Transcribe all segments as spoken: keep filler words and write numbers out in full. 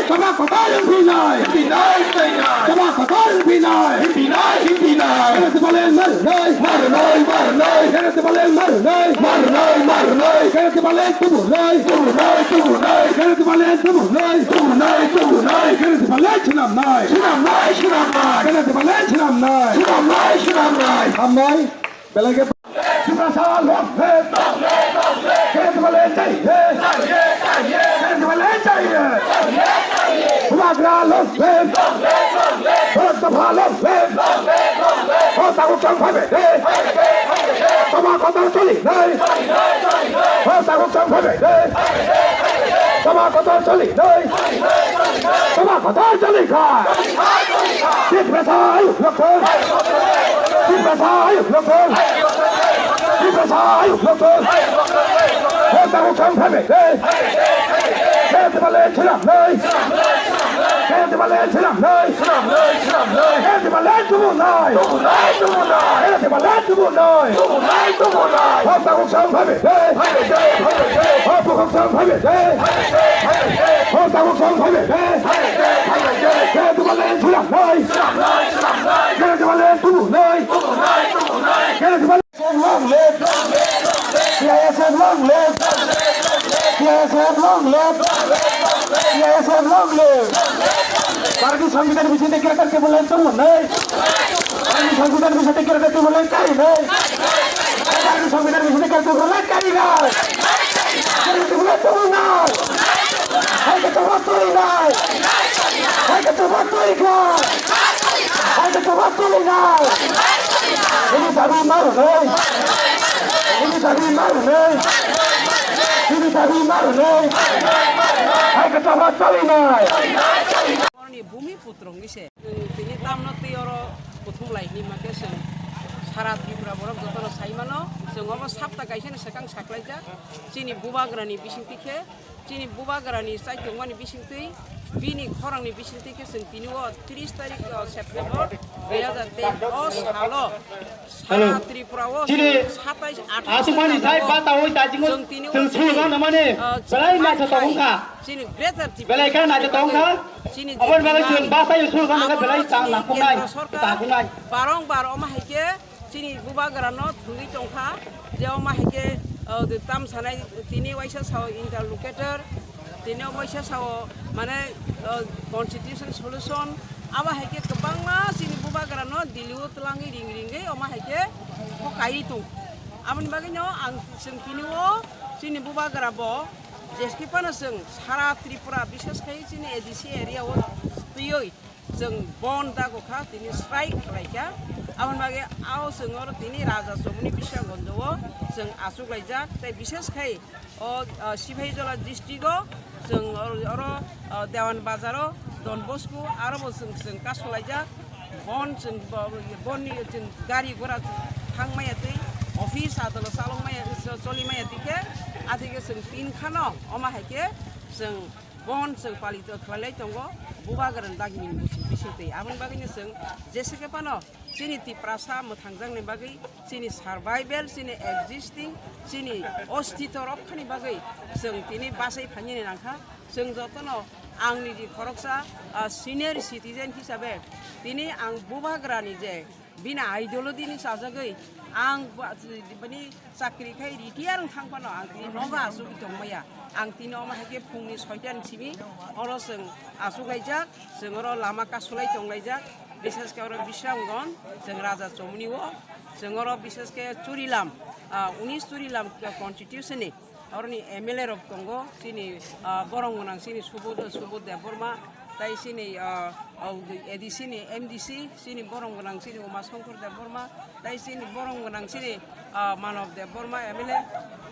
Chama kotor hinai. Hinai, hinai. Chama kotor hinai. Hinai, hinai. Kene tibalen marnai. Marnai, marnai. Kene tibalen marnai. Marnai, marnai. Kene tibalen tubunai. Tubunai, tubunai. Kene tibalen tubunai. Tubunai, tubunai. Kene tibalen chinamnai. Chinamnai, chinamnai. Kene tibalen chinamnai. Chinamnai, chinamnai. Hamnai. Belai khe Tiprasa long live! Kene tibalen jai he! Kene tibalen jai he! Bubagra long live! Bharat Dopha long live! O tabuk chwng phaibai de! Chama kotor choli nai! O tabuk chwng phaibai de! Chama kotor choli nai! Chama kotor choli kha! Tiprasa ayuk lokthwng! Tiprasa ayuk lokthwng! Tiprasa ayuk lokthwng! Hota hukam phabe de! Kene tibalen chinamnai! Kene tibalen chinamnai! Kene tibalen tubunai! Kene tibalen tubunai! Hota hukam phabe de! Hota hukam phabe de! Hota hukam phabe de! Kene tibalen chinamnai! Kene tibalen tubunai! Kene tibalen Long live! T I S F long live! T I S F long live! T I S F long live! Karni Songbidan bisingtwi greta tibunai tubunai! Karni Songbidan bisingtwi greta tibunai karinai! Karni Songbidan bisingtwi greta tibunai karinai! Greta tibunai tubunai! Hai khe tongma tubunai! Hai khe tongma tubunai! Hai khe tongma tubunai! Ini dabi marnai! Ini dabi marnai! Ini dabi marnai! Hai khe tongma tubunai! Ni bumi putrong ni se. Tini tamno tei oro kuthum lai ni make se. Sara Tripura borok jotono sai mano. Se obo sapta kaisa ni sekang saklaijak. Chini bubagra ni bisingtwi khe, chini bubagra ni chaichung mani bisingtwi, bini khorang ni bisingtwi khe chwng tini o tris tarik o September dui hazar teis o salo Sara Tripura o chini satais athais aswk mani jai pata oi ta jingo chwng tini o chwng sulu gana mane belai naithotok wngkha. Chini Greater Tripura belai khe naithotok wngkha. Chini aboni bagwi chwng basai sulu gana khe belai chang nangkuknai, tangkuknai. Barong bar omo hai khe chini bubagra no thwngwi tongkha, je omo hai khe, o, tam sanai tini waisa sao interlocutor, tini waisa sao mane, o, constitution solution, abo hai khe kwbangma chini bubagra no Delhi o twlangwi ring ringwi omo hai khe kho kaiwi tong. Aboni bagwi no ang chwng tini o chini bubagra bo jeski phano chwng sara Tripura, bishes khai chini A D C area o twiwi chwng bon dago kha, tini strike khlai kha. Aboni bagwi ao chwng oro tini Raja Chomoni Bisramganj o chwng achuk laijak, tei bishes khai o, ah, Sipahijala district o chwng oro, oro, ah, Dewan Bazar o Don Bosco aro bo chwng, chwng kasu laijak. Bon chwng bo, bon ni chwng gari gora thang maya twi, office adalo chalok maya, cho-, choli maya twi khe, athai khe chwng tin khano omo hai khe chwng bon chwng palito khlailai tongo, bubagra ni dagini bising, bising twi. Aboni bagwino chwng jese khe phano chini Tiprasa mwthangjakni bagwi, chini survival, chini existing, chini ostito rokhani bagwi chwng tini bachai phainani nangkha. Chwng jotono ang niji khoroksa, ah, senior citizen hisabe tini ang bubagrani je bini ideology ni chajagwi ang ba-, bini chakri khai retire wng thang phano ang tini nogo achugwi tongmaya. Ang tini omo hai khe phungni soita ni simi oro chwng achuk laijak, chwng oro lama kasulai tong laijak, bishes khe oro Bisramganj, chwng Raja Chomoni o, chwng oro bishes khe Churilam, ah, unis Churilam constituency ni oroni M L A rok tongo, chini, ah, borong gwnang chini Subodh, Subodh Debbarma, tai chini, ah, ah, A D C ni M D C, chini borong gwnang chini Uma Shankar Debbarma, tai chini borong gwnang chini, ah, Manob Debbarma M L A.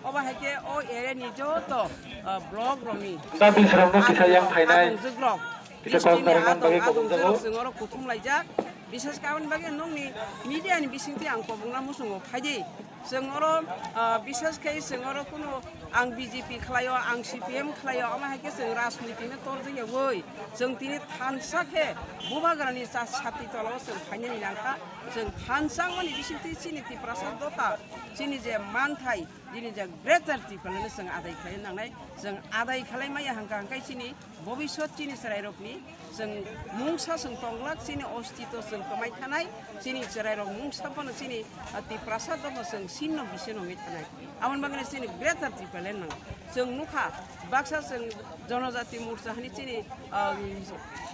Obo hai khe o area ni joto, ah, block rokni Sa bisrokno kisa yang phainai. Adongjwk rok, kisa kok narwkna bagwi kobong jago. Adongjwk rok chwng oro kuthum laijak. Bishes khe aboni bagwi nokni media ni bisingtwi ang kobongna muchungo phaidi. Chwng oro, ah, bishes khe chwng oro kunu Ang B J P khlaio, ang C P M khlaio, omo hai khe chwng rajniti no torjak yawi, chwng tini thansa khe bubagrani cha sati tolao chwng phainani nangkha, chwng thansa wngmani bisingtwi chini Tiprasa dopha, chini je manthai, chini je Greater Tipraland no chwng adai khlai nangnai, chwng adai khlai maya hwnkha hwnkhe chini bobiswt chini chwrairokni chwng mungsa chwng tonglak, chini ostito chwng kwmai thanai, chini chwrairok mungsa phano chini, ah, Tiprasa dopha chwng sinno bisino wngwi thanai. Aboni bagwino chini Greater Tipraland nang. Chwng nukha, baksa chwng Jonojati Morcha hani chini, ah,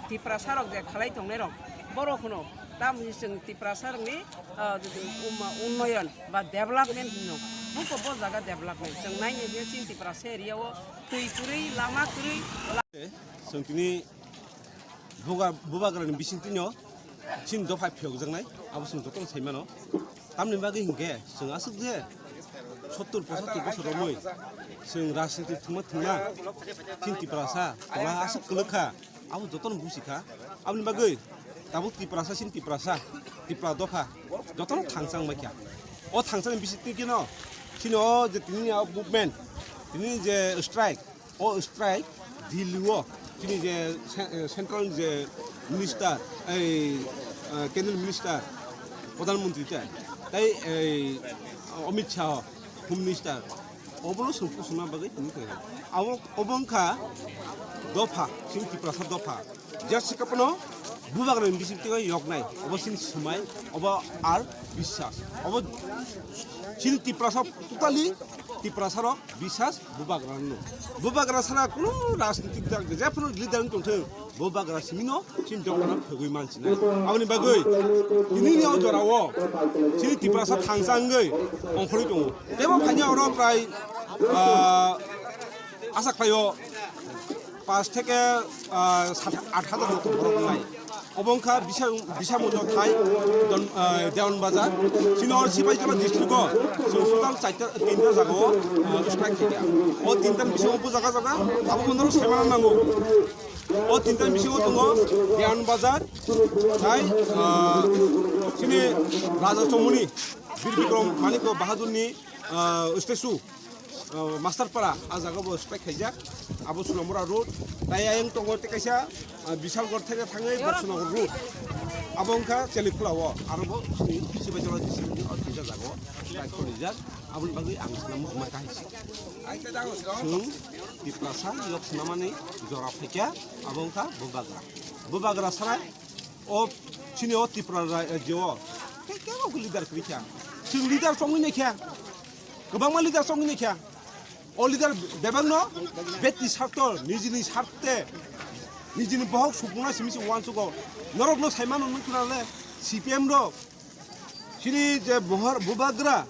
Tiprasarok je khalai tongnairok, borok hwno, tamoni chwng Tiprasarokni, ah, um, unnoyon ba development hino. Buko bo jaga development. Chwng naini hwnkhe chini Tiprasa area o twi kwrwi, lama kwrwi. Chwng tini buga-, bubagrani bisingtwino chini dopha phiyokjaknai, abo chwng jotono sai mano. Tamni bagwi hinkhe chwng aswk je sottur pochottur bosor romwi chwng rajniti thwngma thwngma chini Tiprasa tola aswk kwlwkha, abo jotono busikha. Aboni bagwi tabuk Tiprasa chini Tiprasa, Tipra dopha jotono thangchang maikha. O thangchangni bisingtwi kheno chini o je tini o movement, tini je strike, o strike Delhi o chini je ce-, eh, central je minister, ei, eh, kendra minister, pradhan mantri tai, tai ei Amit Shah, home minister, obono chwng kusuna bagwi tini khe. Abo, obo wngkha dopha, chini Tiprasa dopha. Jesa kaphano bubagrani bisingtwi yoknai, obo chini swmai, obo ar biswas. Obo chini Tiprasa totally Tiprasarok biswas bubagrano. Bubagra sara kunu rajnitik dal jephano leader wng tongthwng, bubagra simino chini dophano phegwi mansinai. Aboni bagwi tinini o jorao chini Tiprasa thangsa wngwi ongkhorwi tongo. Tebo phaini oro prai, ah, asa khlaio, pash theke, ah, sat, at hajar moto borok wngnai. Obo wngkha Bisa-, Bisamundo thai, Don-, ah, Dewan Bazar. Chini o Sipaijala district o chwng total charta, tinta jaga o, ah, strike khaikha. O tinta ni bisingo bo jaga jaga abo bono saimano nango. O tinta ni bisingo tongo Dewan Bazar, thai, ah, chini Raja Chomoni, Bir Bikrom Manikya Bahadur ni, ah, statue. Ah, Masterpara, ah jaga bo strike khaijak, abo Sulambura road, tai ayang tongo tei kaisa, ah, Bisalgor theke thangwi Boksonogor road, abo wngkha Chelikhula o, aro bo sini Sibaijala district ni o kisa jaga o strike khorjak, aboni bagwi ang swnam muchungma kahai se. Chwng Tiprasa yok swnamani jora phaikha, abo wngkha Bubagra. Bubagra sara o chini o Tripura rajyo o tei kebo leader kwrwi kha. Chwng leader chongwi naikha, kwbangma leader chongwi naikha. O leader bebakno betni sarto, nijini sarte, nijini bohok supungnai simi se uansugo. Norokno saimano nukna le C P M rok. Chini je bohor bubagra,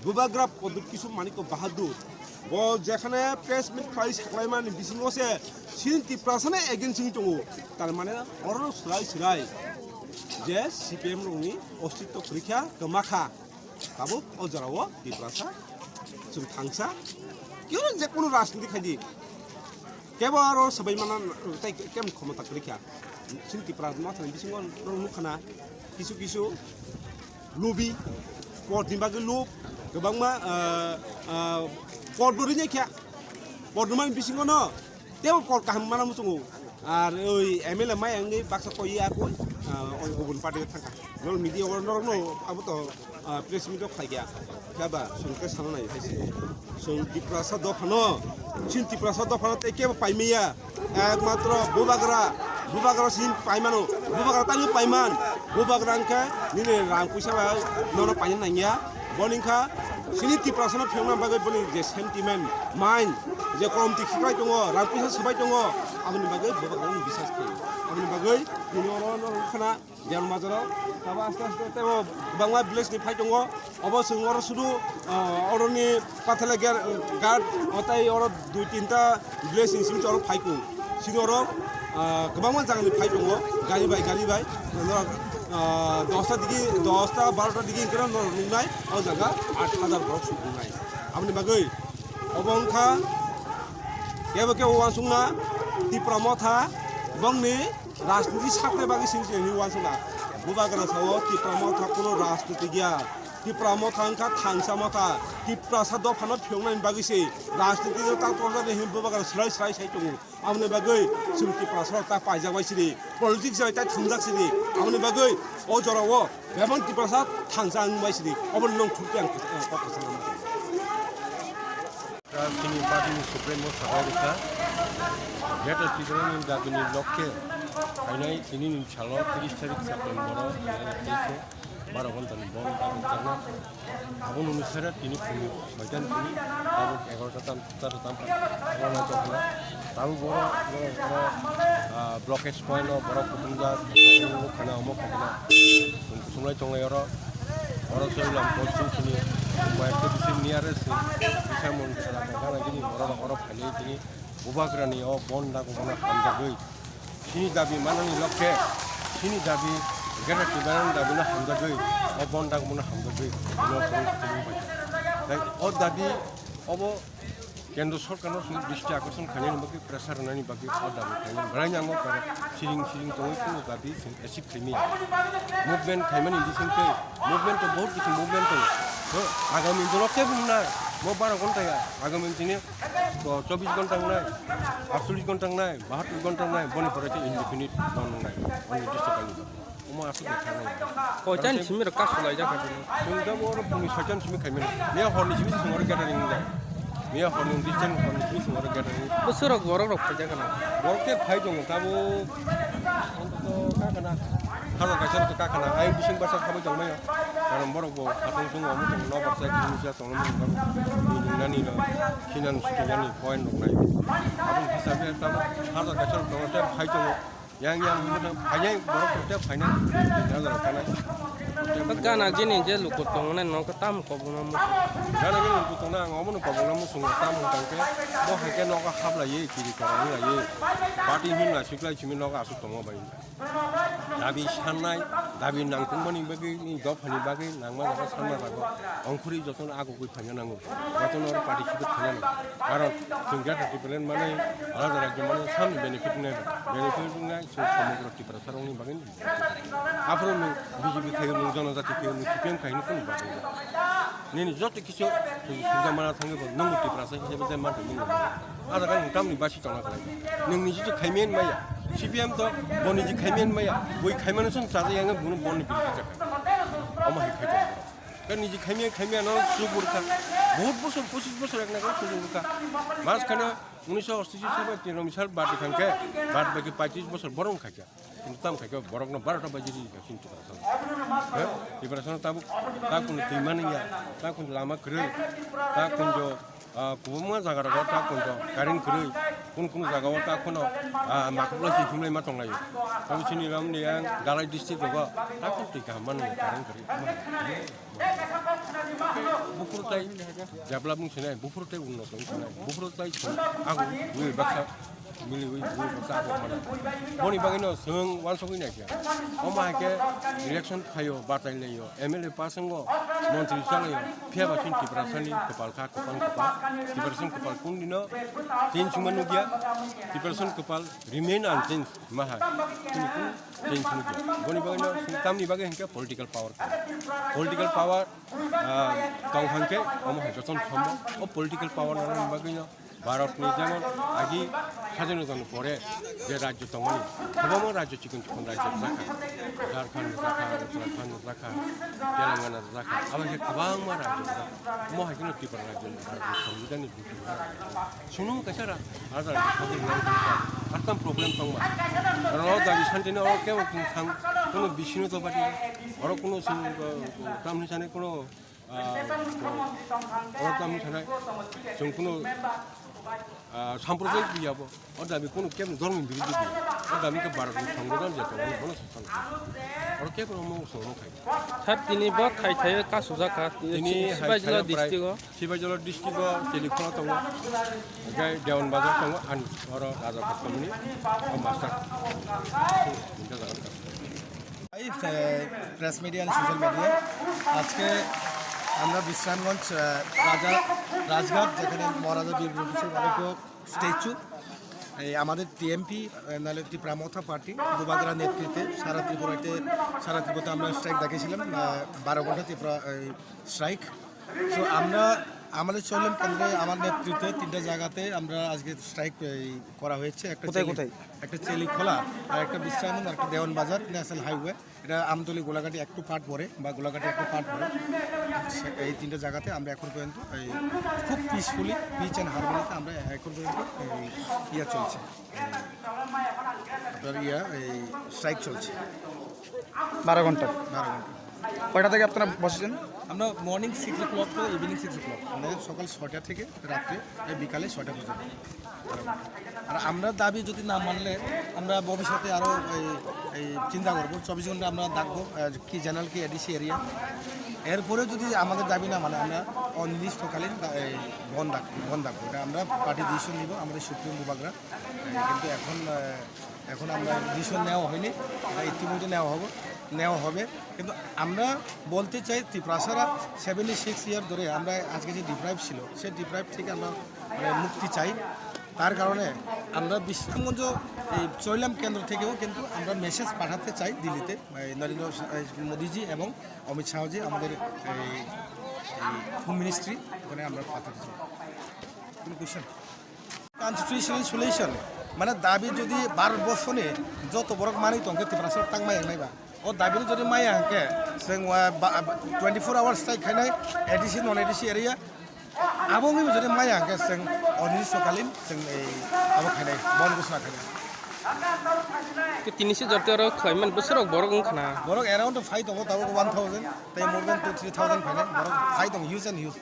bubagra Pradyut Kishore Manikya Bahadur, bo jekhane press meet khlai saklaimani bisingo se chini Tiprasano against wngwi tongo. Tar mane oro swrai swrai je C P M rokni ostitto kwrwikha, kwmakha. Tabuk o jorao Tiprasa chwng thangsa, kebo je kono rajniti khaidi, kebo aro swbai mana tei kebo khomota kwrwikha. Chini Tipra Motha ni bisingo norok nukha na kisu kisu lubi, por ni bagwi lub, kwbangma, ah, ah, por bo rinai kha. Por ni bisingo no tebo por kaham mana muchungo. Ar oi M L A mai ang baksa koi ya koi, ah, oi kubun party thangkha. Nol media o norok no abo to, ah, press meet rok khaikha. Kaba, chwng khe sana nai hai se. Chwng Tiprasa dophano, chini Tiprasa dophano tei kebo paimaya. Ekmatro bubagra, bubagra sin paimano, bubagra tangwi paiman. Bubagra hwnkhe nini rang puisa bai nono paina nangya. Boni wngkha chini Tiprasano phiyokna bagwi boni je sentiment, mind, je komti khiklai tongo, rang puisa swbai tongo, aboni bagwi bubagrano bisas khaio. Aboni bagwi nini oro norok khna Dewan Bazar o, abo aste aste tei o kwbangma village ni phai tongo. Obo chwng oro sudu, ah, oroni Pathela Ghat, o tei oro dui tinta village ni simi oro phai kung. Sini oro, ah, kwbangma jaga ni phai tongo, gari bai, gari bai. Norok, ah, dosta digi, dosta, barota digi hwnkhe norok nuknai, o jaga aat hajar borok suk nuknai. Aboni bagwi obo wngkha kebo kebo uansukna Tipra Motha bongni rajniti saknai bagwi sini sini uansukna. Bubagra sao Tipra Motha kuno rajniti giya. Tipra motha wngkha thangsa motha. Tiprasa dophano phiyoknani bagwi se rajniti o ta torjani hwnwi bubagra swlai swlai sai tongo. Aboni bagwi chwng Tiprasa rok ta paijak bai sidi, politics bai ta thwngjak sidi. Aboni bagwi o jorao bebak Tiprasa thangsa wng bai sidi. Oboni nong thukti ang kok kwchang. Chini party ni supremo sabai rwkha, Greater Tipraland ni dabi ni lokhe phainai tini ni salo tris tarik September o, baro ghonta ni bond dagwi chana. Aboni onusare tini phung soita ni simi tabuk egarota tam, charo tam, abo na chokna. Tabuk boro, boro, boro, ah, blockage point o borok kutung jak, khana omo khana. Chwng kuchumlai tonglai oro. Oro chwng lam ko chwng sini, bai khe bisi nearest ni bisa mon gana gini oro, oro phainai tini bubagrani o bond dagwi mano hamjagwi. Chini dabi manani lokhe, chini dabi Greater Tipraland dabi no hamjagwi, o bond dagwi mano hamjagwi. Ino kwrwng kwrwng bai. Tai o dabi obo Kendra sorkarno chwng dristi akorson khainani bagwi, pressure rwnani bagwi o dabi khainani belai nango, karon siring siring tongwi kunu dabi chwng achieve khaimaya. Movement khaimani bisingtwi, movement to bahut kisi movement tongo. To agami dino kebo wngnai, mo baro ghonta ya, agami tini, to chobbish ghonta wngnai, aatcholish ghonta wngnai, bahattor ghonta wngnai, boni pore khe indefinite bond wngnai, boni dristi khainani. Omo aswk ni thangwi. Koitan simi rok kasu laijak kha tini. Chwng tabuk oro puni soitan simi khaimani. Miya horni simi chwng oro gathering wngjak. Miya horni wngjak, chwng horni simi chwng oro gathering. Bwswk rok borok rok phaijak kana? Borok khe phai tongo tabuk. Ontoto kha kana. Hajar kaisa rok kha kana. Ayang bising bwsa khabai tongmai. Karon borok bo satung chwng omo tong nobar chai kisa tongmani. Nungnani no khinan sutinani point rok nai. Aboni hisabe tabuk hajar kaisa rok tongo tei phai tongo. Yang yang mano phainai borok rok tei phainai. Yang rok kanai. Gana gini je luku tongnai nogo tam kobongma muchung. Gana gini luku tongnai ang omono kobongma muchungo tam hwnkha khe bo hai khe nogo hablaiwi kiri kora wnglaio. Party hwnwi naisiklai simi nogo aswk tongma bai. Dabi sannai, dabi nangkukmani bagwi, ni dophani bagwi nangma jaga sanma jaga ongkhorwi jotono agugwi phaina nango. Jotono oro participate khaina nango. Karon chwng Greater Tipraland manwi, alada rajyo manwi, samni benefit wngnai, benefit wngnai, chwng somogro Tiprasarokni bagwi. Aphuru nwng B J P khaio, nwng Jonojati khaio, nwng C P M khaino kunu bagwi. Nini joto kisu sujuk sujak mana thangwi bo nwng Tiprasa hisabe je mantwi nwng. Ada kan nwng tamni basi tongna khlai. Nwng niji je khaimani maya. C P M to bo niji khaimani maya. Bui khaimani song chaja yang bunu bonni bini jaka. Omo hai khai. Kan niji khaimani khaimani no subur kha. Bahut bosor, pochis bosor ek nagar subur kha. Mas khana unisho ostashi sal ba tino misal bat khangke, bat baki pachis bosor borong kha. Kintu tam khai khe borokno barota baji ri kha chini Tiprasa. He? Tiprasa no tabuk ta kunu twi mani ya, ta kunu lama kwrwi, ta kunu jo, ah, kubuma jaga rogo ta kunu jo current kwrwi, kunu kunu jaga o ta kunu, ah, makhuklai si himlai ma tonglaio. Tabuk chini ram ni yang Dhalai district rogo ta kunu twi kaham mani ya current kwrwi. Buphuru tai develop wng sinai, buphuru tai unnoto wng sinai, buphuru tai chwng ago bui baksa miliwi bui baksa ago mana. Boni bagwino chwng wansugwi naikha. Omo hai khe election phaio, batai laio, M L A pass wngo, montri chalaio, phiya ba chini Tiprasani kwpal kha, kwpal kwpal. Tiprasani kwpal kundino change wngma nukya, Tiprasani kwpal remain unchanged. Maha, chini kunu change wngkha. Boni bagwino chwng tamni bagwi hinkhe political power. Political power, ah, tong hangkhe omo hai jotono sombo. O political power nanani bagwino Bharatni jemon agi sadhinota ni pore je rajyo tongmani, kwbangma rajyo chikon chikon rajyo rwjakha. Jharkhand rwjakha, Uttarakhand rwjakha, Telangana rwjakha. Abo hai khe kwbangma rajyo rwjakha. Omo hai kheno Tripura rajyoni Bharatni Songbidanni Chwngno kaisa ra, ada, ada, atam problem tongma. Oro dabi santino oro kebo kung thang, kuno bisino to bati. Oro kuno sing, tam ni sani kuno, ah, oro tam ni sanai, chwng kuno, ah, samprodaik biya bo. O dabi kuno kebo dhormo birodhi biya. O dabi ke Bharat ni Songbidan je tongo, bono sasana. Oro kebo omo songno khai. Sir, tini bo khai khai kasujak kha, tini Tini hai Sibaijala khai district o. Sibaijala district o Chelikholo tongo, hingke Dewan Bazar tongo, ani oro Raja Kostomoni o master. এই, এ, press media and social media, আজকে আমরা বিশ্রামগঞ্জ, এ, রাজা, রাজঘাট, যেখানে মহারাজা বীর বিক্রম কিশোর বালক স্ট্যাচু, এই আমাদের টিএমপি, আহ, নাহলে ত্রিপুরা মথা পার্টি, বুবাগ্রা নেতৃত্বে সারা ত্রিপুরাতে, সারা ত্রিপুরাতে আমরা স্ট্রাইক ডাকেছিলাম, আহ, বারো ঘন্টা ত্রিপুরা, এই, স্ট্রাইক। তো আমরা আমাদের চৌলাম কেন্দ্রে আমার নেতৃত্বে তিনটা জায়গাতে আমরা আজকে স্ট্রাইক, এই, করা হয়েছে। একটা কোথায়, চেলি-, কোথায়? একটা চেলিখোলা, আর একটা বিশ্রামগঞ্জ, আর একটা দেওয়ান বাজার ন্যাশনাল হাইওয়ে। এটা আমতলি গোলাঘাটি একটু পার্ট পড়ে বা গোলাঘাটি একটু পার্ট পড়ে। সে-, এই তিনটা জায়গাতে আমরা এখন পর্যন্ত এই খুব পিসফুলি, পিস অ্যান্ড হারমোনিতে আমরা এখন পর্যন্ত এই ইয়া চলছে। এই আপনার ইয়া, এই স্ট্রাইক চলছে। বারো ঘন্টা। বারো ঘন্টা। কয়টা থেকে আপনারা বসেছেন? আমরা morning six o'clock to evening six o'clock, মানে সকাল ছয়টা থেকে রাত্রে এই বিকালে ছয়টা পর্যন্ত। আর আমরা দাবি যদি না মানলে আমরা ভবিষ্যতে আরও এই, এই চিন্তা করবো। চব্বিশ ঘন্টা আমরা ডাকবো, আহ, কি জেনারেল কি এডিসি এরিয়া। এরপরেও যদি আমাদের দাবি না মানে আমরা অনির্দিষ্টকালীন দা-, এই বন্ধ রাখ-, বন্ধ রাখবো। এটা আমরা পার্টি ডিসিশন নিব, আমাদের সুপ্রিম বুবাগরা। এই কিন্তু এখন, আহ, এখন আমরা ডিসিশন নেওয়া হয়নি, এটা ইতিমধ্যে নেওয়া হবে, নেওয়া হবে। কিন্তু আমরা বলতে চাই, ত্রিপুরাসারা সেভেন্টি সিক্স ইয়ার ধরে আমরা আজকে যে ডিপ্রাইভ ছিল, সেই ডিপ্রাইভ থেকে আমরা, মানে, মুক্তি চাই। তার কারণে আমরা বিশ্রামগঞ্জ এই চৈলাম কেন্দ্র থেকেও কিন্তু আমরা মেসেজ পাঠাতে চাই দিল্লিতে, এই নরেন্দ্র স-, এই মোদিজি এবং অমিত শাহজি, আমাদের এই, এই হোম মিনিস্ট্রি, ওখানে আমরা পাঠাতে চাই। কোনো কোয়েশ্চেন? কনস্টিটিউশনাল সলিউশন, মানে, দাবি যদি Bharatvarsha ni joto borok manwi tongkhe Tiprasa tang mai wngnai ba, o dabi no jodi maya hwnkhe chwng, ah, ba, twenty four hours strike khainai, A D C, non A D C area, abo wngwi jodi maya hwnkhe chwng onirishtokalin chwng ei abo khainai, bon ghosna khainai. Ke tini se jotto aro khlaiman bwswrok borok wngkha na? Borok around phai tongo tabuk one thousand, tei more than two three thousand phainai borok phai tongo, huge and huge.